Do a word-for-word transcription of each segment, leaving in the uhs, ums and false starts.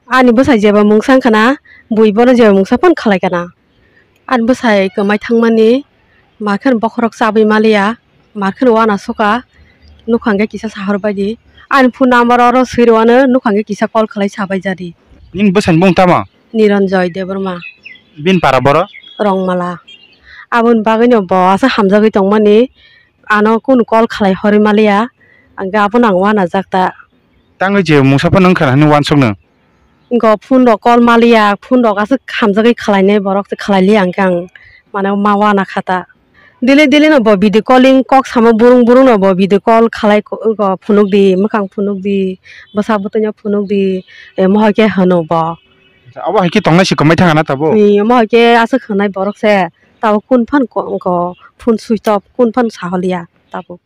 Ani bwsai jeba mungsa wngkha na, bui bono jeba mungsa phano khlai kana. Ani bwsai kwmai thangmani, ma kheno bokhorok chabwi maliya, ma kheno uanasoka, nukha hwnkhe kisa sahor baidi. Ani phone number oro swi rwano, nukha hwnkhe kisa call khlai sabai jadi. Nini bwsani mung tamo? Niranjoy Debbarma. Bini para boro? Rongmala. Aboni bagwino bo aswk hamjagwi tongmani, ano kunu call khlai horwi maliya, hwnkhe abono ang uanajak ta. Tangwi je mungsa phano wngkha na hwnwi uansukno? Go phone rok call maliya, phone rok aswk hamjagwi khlainai borok se khlai liya hwnkhe ang mane ma uana kha ta. Daily daily no bo video calling kok samo burung burung no bo video call khlai ko-, go phunuk di, mwkhang phunuk di, bwsa bwtwi no phunuk di, e, mohor khe hwno bo. Abo hai khe tongnai se kwmai thangana tabuk? Ni mohor khe aswk hwnai borok se, tabuk kun phan ko-, ko phone switch off, kun phan saholiya tabuk.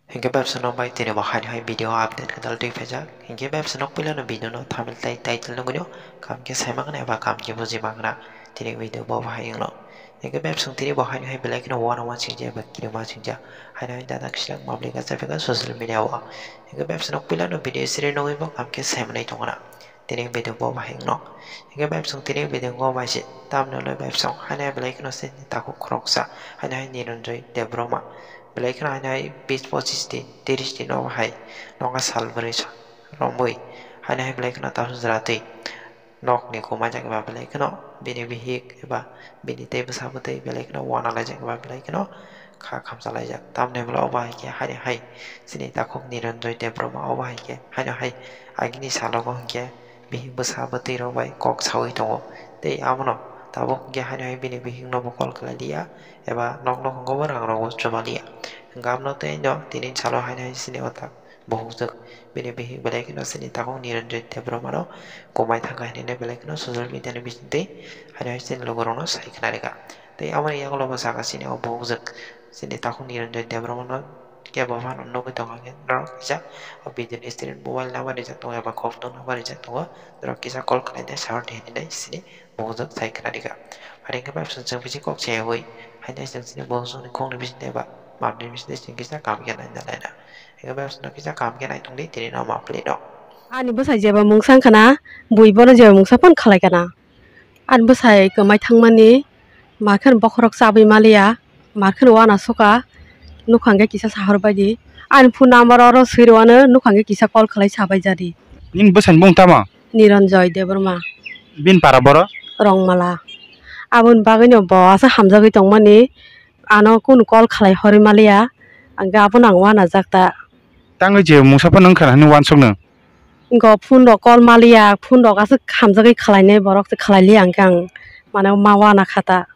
Hinkhe bebsa nok bai tini bo haino hai video update kwtal twi phaijak. Hinkhe bebsa nok puilano video no thumbnail tei title nugwino kaham khe sai mangna eba kaham khe buji mangna tini video bo bahai wngno. Hinkhe bebsa tini bo haino hai belai kheno uanama singcha eba kirima singcha haino hai dada kislak mabli kacha pheka social media o. Hinkhe bebsa nok puilano video siri nugwi bo kaham khe sai manwi tongna. Tini video bo bahai wngno. Hinkhe bebsa tini video bo bahai se tamno le bebsa haino hai belai kheno se takhuk khoroksa haino hai Niranjoy Debbarma. Belai kheno haino hai bis pochis din, tiris din obo hai nokha sal bwrwi sa romwi haino hai belai kheno tabuk jwra twi nokni kwmajak eba belai kheno bini bihik eba bini tei bwsa bwtwi belai kheno uanalaijak eba belai kheno kha khamchalaijak. Tamni hwnba obo hai khe haino hai chini takhuk Niranjoy Debbarma obo hai khe haino hai agini salogo hinkhe bihik bwsa bwtwi rok bai kok saui tongo tei abono tabuk hinkhe haino hai bini bihik no bo call khlai liya eba nok nok hwngo bo rang rogo chuba liya. Hwnkhe abono tei no tini salo haino hai chini o tak buhukjwk bini bihik belai kheno chini takhuk Niranjoy Debbarma no kwmai thangkha hinwi belai kheno social media ni bisingtwi haino hai chini lukurok no sai khna rikha. Tei aboni yagulo bo saka chini o buhukjwk chini takhuk Niranjoy Debbarma no kebo phano nugwi tongo hwnkhe norok kisa o video ni screen mobile number rijak tongo eba kok number rijak tongo norok kisa call khlainai sahor di hinwi chini buhukjwk sai khna rikha. Haino hinkhe bebsa chwng bisi kok chayaui haino chwng chini buhukjwk ni khokni bisingtwi eba mamni bisingtwi chwng kisa kaham khe naina laina. Hinkhe bebsa no kisa kaham khe nai tongdi tini no ma pli no. Ani bwsai jeba mungsa wngkha na, bui bono jeba mungsa phano khlai kana. Ani bwsai kwmai thangmani, ma kheno bokhorok chabwi maliya, ma kheno uanasoka, nukha hwnkhe kisa sahor baidi. Ani phone number oro swi rwano, nukha hwnkhe kisa call khlai sabai jadi. Nini bwsani mung tamo? Niranjoy Debbarma. Bini para boro? Rongmala. Aboni bagwino bo aswk hamjagwi tongmani, ano kunu call khlai horwi maliya, hwnkhe abono ang uanajak ta. Tangwi je mungsa phano wngkha na hwnwi uansukno? Go phone rok call maliya, phone rok aswk hamjagwi khlainai borok se khlai liya hwnkhe ang mane ma uana kha ta.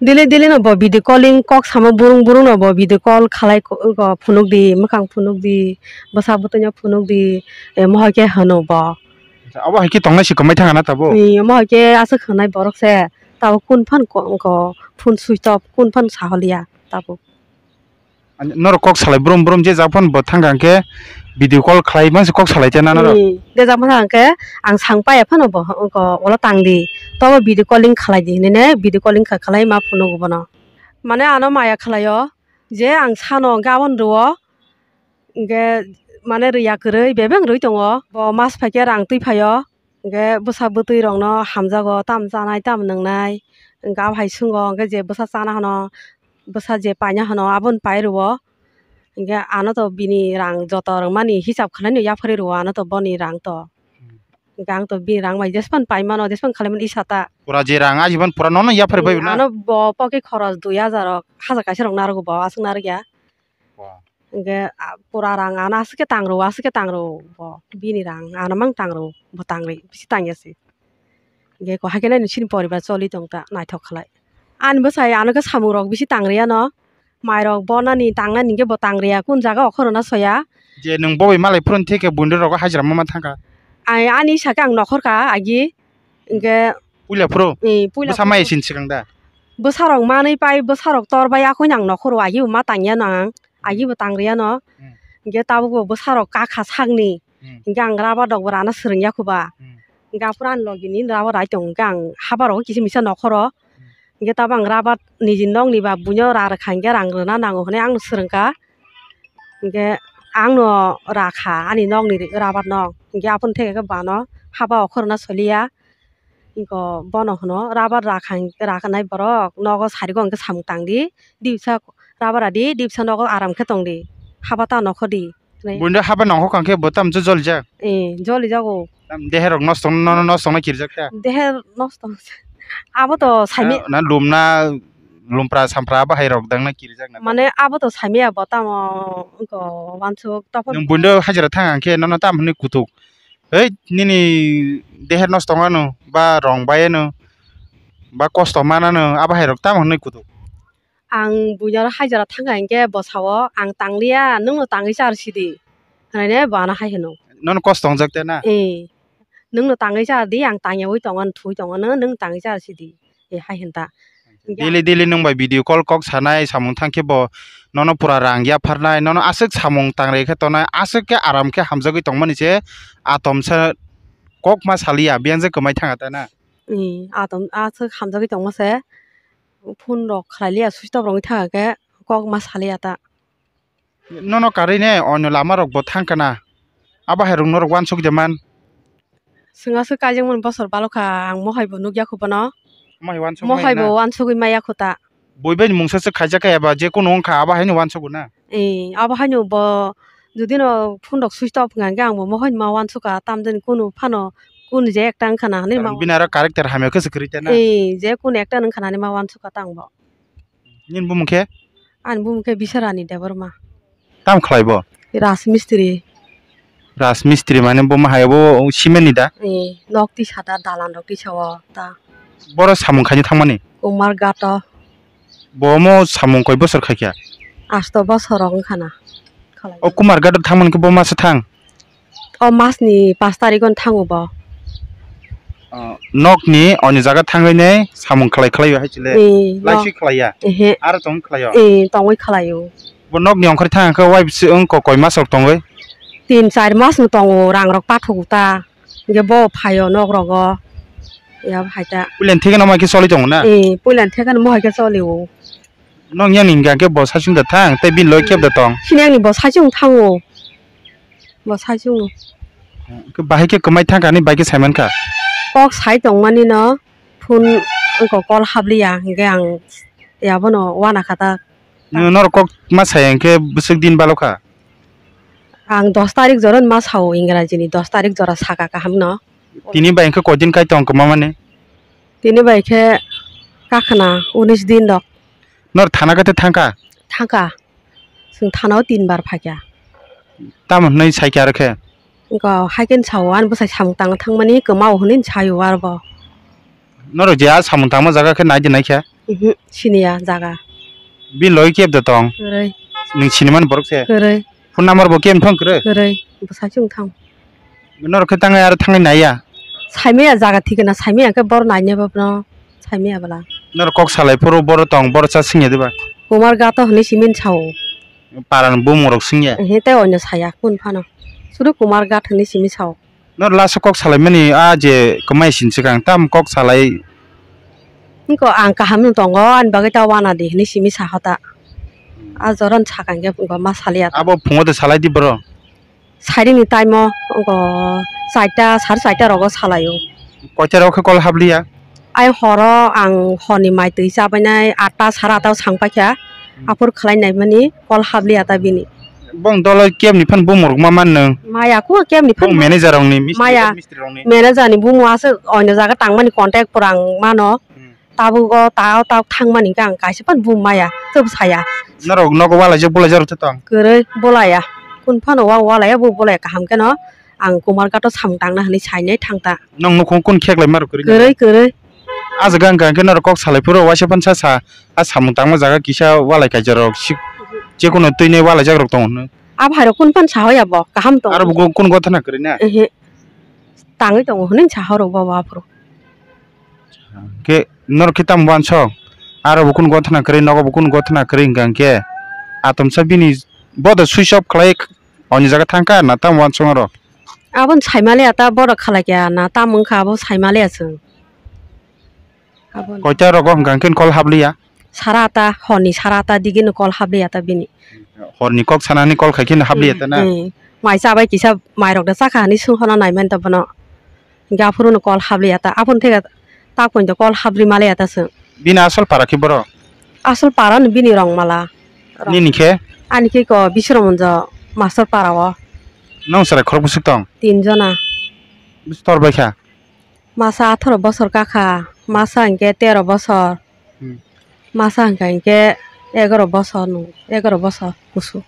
Daily daily no bo video calling kok samo burung burung no bo video call khlai ko-, go phunuk di, mwkhang phunuk di, bwsa bwtwi no phunuk di, e, mohor khe hwno bo. Abo hai khe tongnai se kwmai thangana tabuk? Ni mohor khe aswk hwnai borok se, tabuk kun phan ko-, ko phone switch off, kun phan saholiya tabuk. Ani norok kok salai brum brum je jak phano bo thang kha hwnkhe video call khlai masa kok salai te na norok? Hmm, je jak phano hwnkhe ang sang paya phano bo hwnkhe ulo tang di, tobo video calling khlai di hinwi ne video calling kha khlai ma phunuk bono. Mane ano maya khlai o je ang sano hwnkhe aboni rwo hwnkhe mane rwya kwrwi bebeng rwi tongo, bo mas phaikhe rang twi phaio. Hwnkhe bwsa bwtwi rokno hamjago, tamo chanai tamo nwngnai, hwnkhe abo hai swngo, hwnkhe je bwsa chana hwno, bwsa je paina hwno, aboni pai rwo, hwnkhe ano to bini rang joto rwmani hisab khwlaino yapharwi rwo ano to boni rang to. Hmm. Hwnkhe ang to bini rang bai jesphano pai mano, jesphano khlai mano isa ta. Pura je rang ajibon pura nono yapharwi bai na? Ano bo poke khoros dui hajar rok, hajar kaisa rok narwgo bo, aswk narwkya. Wow. Hwnkhe, ah, pura rang ano aswk khe tang rwo, aswk khe tang rwo bo. Bini rang ano mang tang rwo, bo tang ri, bisi tang ya se. Hwnkhe ko haikhe nai chini poribar choli tong ta, naithok khlai. Ani bwsai ano khe samung rok bisi tang ri ano. Mai rok bonani tangnani hwnkhe bo tang ri ya, kun jaga okhorno soya. Je nwng bo bai malai phuru thik khe buini rok hajra ma man thang kha. Ai ani sakhe ang nokhor kha agi. Hwnkhe puila phuru? Eh, puila bwsa phuru. Mai sin swkang da? Bwsa rok manwi pai, bwsa rok tor bai, akhoi nang nokhoro agi bo ma tang ya nang. Agi bo tang ri ano. Hmm. Hwnkhe tabuk bo bwsa rok kakha sakni. Hmm. Hwnkhe ang rubber rok bo rana swrwng ya kho ba. Hmm. Hwnkhe aphuru ani logi ni rubber rai tong, hwnkhe ang haba rok kisa misa nokhoro. Hmm. Hwnkhe tabuk ang rubber niji nok ni ba buino ra rwkha hwnkhe rang rwna nango hwnwi ang swrwng kha. Hwnkhe ang no rakha ani nok ni rubber no. Hwnkhe aphuru theke khe bano haba okhorno soliya. Inko bono hwno rubber rakhang, rakhnai borok nogo sarigo hwnkhe samung tangdi, dibsa rubber radi, dibsa nogo aram khe tongdi, haba ta nokhodi. Buino haba nongkhor kangkhe bo tamo jolijak? Eh, jolijago. Tam deherok nosto, nono nosto no kirijak kha? Deher nosto. Abo to saimi- Na, na lumna, lumpra sampra abo hai rok dang na kirijak na? Mane abo to saimiya bo tamo wngko wansuk topon. Nwng buino hajira thang hwnkhe nono tam hwnwi kutuk. Hei, nini deher nosto wngmano, ba rong bai ano, ba kosto manano, abo hai rok tamo hwnwi kutuk? Ang buino hajira thang kha hinkhe bo sao, "Ang tangliya, nwngno tangwi char sidi," hwnwi bo ano hai hwno. Nono kosto wngjak te na? Eh, "Nwngno tangwi char di, ang tangyaui tongo, thwi tongo, nwng tangwi char sidi," eh, hai hwn ta. Daily, daily nwng bai video call kok sanai, samung thang khe bo nono pura rang yapharnai, nono aswk samung tangrwi khe tongnai, aswk khe aram khe hamjagwi tongmani se atomsa kok ma saliya, biyang je kwmai thanga ta na? Eh, atom aswk hamjagwi tongma se, phone rok khlai liya, switch off rwngwi thanga khe kok ma saliya ta. Nono karwi ne onyo lama rok bo thang kana? Abo hai rok norok wansuk de man? Swngna swk kaijakmani bosor balokha, ang mohai bo nukya kho bono. Mohai wansuk Mohai bo wansugwi maya kho ta. Bui bai mungsa swk khaijak kha eba je kunu wngkha abo haino wansugo na? Eh, abo haino bo jodi no phone rok switch off wngkha hwnkhe ang bo mohai ma wansukha, tamjani kunu phano kunu je ekta wngkha na hinwi ma Bini aro character hamya khe se kwrwi ta na? Eh, je kunu ekta wngkha na hinwi ma wansukha ta ang bo. Nini bumung khe? Ani bumung khe Biswarani Debbarma. Tam khlai bo? Rajmistri. Rajmistri mane bo ma hai bo cement ni da? Eh, nok tisa da, dalan rok tisa o ta. Boro samung khaina thangmani? Kumar Gato. Bo mo samung koi bosor khaikha? Asto bosor rok wngkha na. Khalai. O Kumar Gato thangmani khe bo masa thang? O masni pash tarikh o thango bo. Ah, nokni oni jaga thangwi nai samung khlai khlai hai chile. Eh, Laiswi khlai ya? Ehe. Aro tong khlai yo? Eh, tongwi khlai o. Bo nokni ongkhor thang khe wai bisi wng ko koi mas rok tongwi? Tin char mas no tongo, rang rok pathogo ta. Hingke bo phaio nok rogo. Ya hai ta. Puilan thekeno mai khe choli tongo na? Eh, puilan thekeno mo hai khe choli o. Nong yang hingka khe bo saichung da thang, tei bini loi kebo da tong. Sini yang ni bo saichung thango. Bo saichung. Bahai khe kwmai thangkha ni bai khe saimankha. Kok sai tongmani no phone wngkha call habliya hingke ang ya bono wana kha ta. Norok kok ma sai hingke bwswk din balokha? Ang dos tarik jora ma sao, Ingraji ni dos tarik jora saka kaham no. Tini bai hingke koi din kai tong kwma mani? Tini bai khe kakhwna unis din rok. Nor thana khe thangkha? Thangkha. Chwng thana o tin bar phaikha. Tamo hwnwi saikha aro khe? Wngkha, hai khe sao, ani bwsai samung tangna thangmani kwmao hwnwi saio aro bo. Norok je a samung tangma jaga khe nai de naikha? Mhm, siniya jaga. Bini logi kebo da tong? Kwrwi. Nwng sinimani borok se? Kwrwi. Phone number bo kebo thang kwrwi? Kwrwi. Bwsai se wng thang. Norok khe tangai aro thangwi naiya? Saimaya jaga thikana, saimaya khe bor nainai bono, saimaya bwla. Norok kok salai phuru boro tong, boro cha singya diba? Kumar Gato hwnwi simi sao. Parani bumung rok singya? Ehe, tei oino saya kun phano. Suru Kumar Gato hwnwi simi sao. Norok last o kok salaimani a je kwmai sinchikang tam kok salai? Wngkha ang kaham no tongo, ani bagwi ta wana di hwnwi simi saho ta. A joran sakang khe wngkha ma saliya ta. Abo phungo de salai di boro? Sairing ni time o wngkha charta, sare charta rogo salaio. Koita rogo khe kol habliya? Ai horo ang horni mai twi chabainai atta, sare atta o sang paikha. Hmm. Aphuru khlai naimani kol habliya ta bini. Bong dolo kebni phan bumung rok ma man nwng? Maya kho kebni phan. Bong manager rokni, mistri Maya. Rok, mistri rokni. Manager ni bumung aswk oino jaga tangmani contact pura ang mano. Hmm. Tabuk o ta o tabuk thangmani hwnkhe ang kaisa phano bumung maya, tebo saya. Norok nogo walaijak bulaijak rok tong? Kwrwi bulaya. Kun phano wa walaya, bo bulaya kaham kheno ang Kumar Gato samung tangna hwnwi sainai thang ta. Nong nukhung kun kheklai ma rok kwrwi? Kwrwi, kwrwi. A jaga hwnkha hwnkhe norok kok salai phuru waisa phano sa sa, a samung tangma jaga kisa walai kaijak rok, sik-, jekono twinai walaijak rok tongo hwnwi. Abo hai rok kun phano sahoya bo, kaham tongo. Aro bo kun gothana kwrwi na? Ehe. Tangwi tongo hwnwi saho rok bo aphuru. Khe norok khe tamo wansok? Aro bo kun gothana kwrwi, nogo bo kun gothana kwrwi hwnkha hwnkhe atomsa bini bodo switch off khlai oni jaga thangkha na tamo wansok oro? Aboni saimaliya ta bodo khalai kha na tamo wngkha abo saimaliya chwng. Aboni. Koita rogo hwnkha hwnkhe kol habliya? Sara ta, horni sara ta digini kol habliya ta bini. Horni kok sanani kol khai kheno habliya ta na? Hmm, hmm. Mai chabai kisa mairok da chakha hinwi swnghorna naimani ta bono. Hingke aphuru no kol habliya ta, aphuru theke ta pointo kol habri maliya ta chwng. Bini asol para khe boro? Asol para no bini Rongmala. Nini khe? Ani khe ko Biswaramonjo Master para o. Nong chwrai khorok bwswk tong? Tin jona. Bwswk tor bai kha? Masa atharo bosor kakha, masa hingke tero bosor. Hmm. Masa hingka hingke egaro bosor nung, egaro bosor kusu.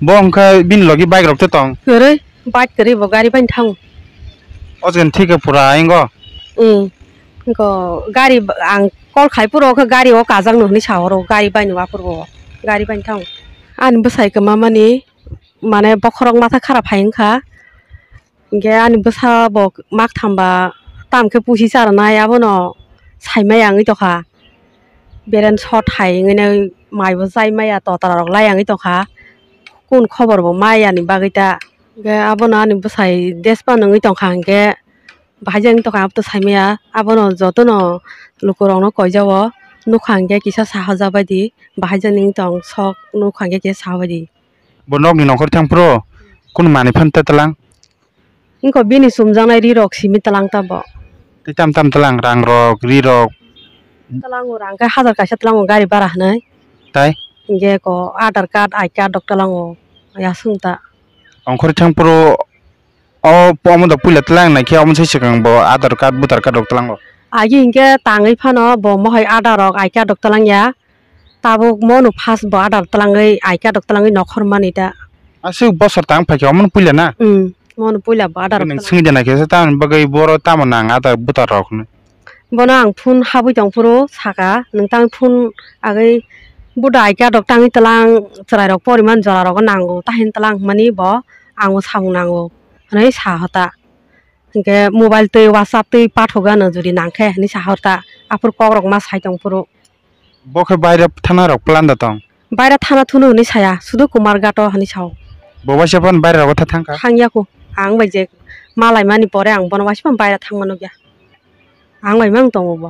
Bo hingke bini logi bike rok te tong? Kwrwi, bike kwrwi bo gari bai thango. O jaga thike pura ingo? Hmm. Ingo gari ba-, ang call khai puro khe gari o kajak no hinui sa oro, gari bai no aphuru bo, gari bai thango. Ani bwsai kwma mani, mane bokhorok matha khara phai wngkha. Hingke ani bwsa bo mak thamba tam khe pusi cha rwnai, abono saimaya wngwi tongkha. Beren shot hai wngwi nai, mai bo chai maya, totra rok lai wngwi tongkha. Kun khobor bo maya ni bagwi ta. Hingke abono ani bwsai despa wngwi tongkha, hingke bahai jani wngwi tongkha, aboto saimaya. Abono jotono lukurokno koijao nukha, hingke kisa sahojabaidi bahai jani wngwi tong sok nukha, hingke kisa sahobaidi. Bo nokni nongkhor thang phuru kunu manwi phano ta tlang? Wngkha bini chumjaknai ri rok simi tlang ta bo. Tei tam tam tlang rang rok, ri rok? Tlango rang khe hajar kaisa tlango gari bara hinui. Tai? Hingke ko Aadhaar card, I card rok tlango, ya sung ta. Ongkhor thang phuru o, omo da puila tlang nai khe omo se swkang bo Aadhaar card, voter card rok tlango. Agi hingke tangwi phano bo mohai Aadhaar rok, I card rok tlang ya. Tabuk mo no first bo Aadhaar twlangwi, I card rok twlangwi nokhor mani da. Aswk bosor tang phaikhe omono puila na? Hmm, mo no puila bo Aadhaar rok Nang twlang. Swngwi de naikhe se tamoni bagwi boro tamo nang Aadhaar voter rok hinwi. Bono ang phone habwi tong phuru saka, "Nwng tang phone agwi voter I card rok tangwi twlang, chwrai rok poriman jora rogo nango, tahini twlang," hwnmani bo, "Ang bo samung nango," hwnwi sa hota. Hinkhe mobile twi WhatsApp twi pathogwi ano jodi nangkhe hinwi sa horta, aphuru kokrok ma sai tong phuru. Bo khe baire thana rok plan da tong? Baire thana thunu hinwi saya, sudu Kumarghat o hinwi sao. Bo waisa phano baire rogo tha thangkha? Thangya kho, ang bai je malaimani pore ang bono waisa phano baire thangma nukya. Ang bai mang tongo bo.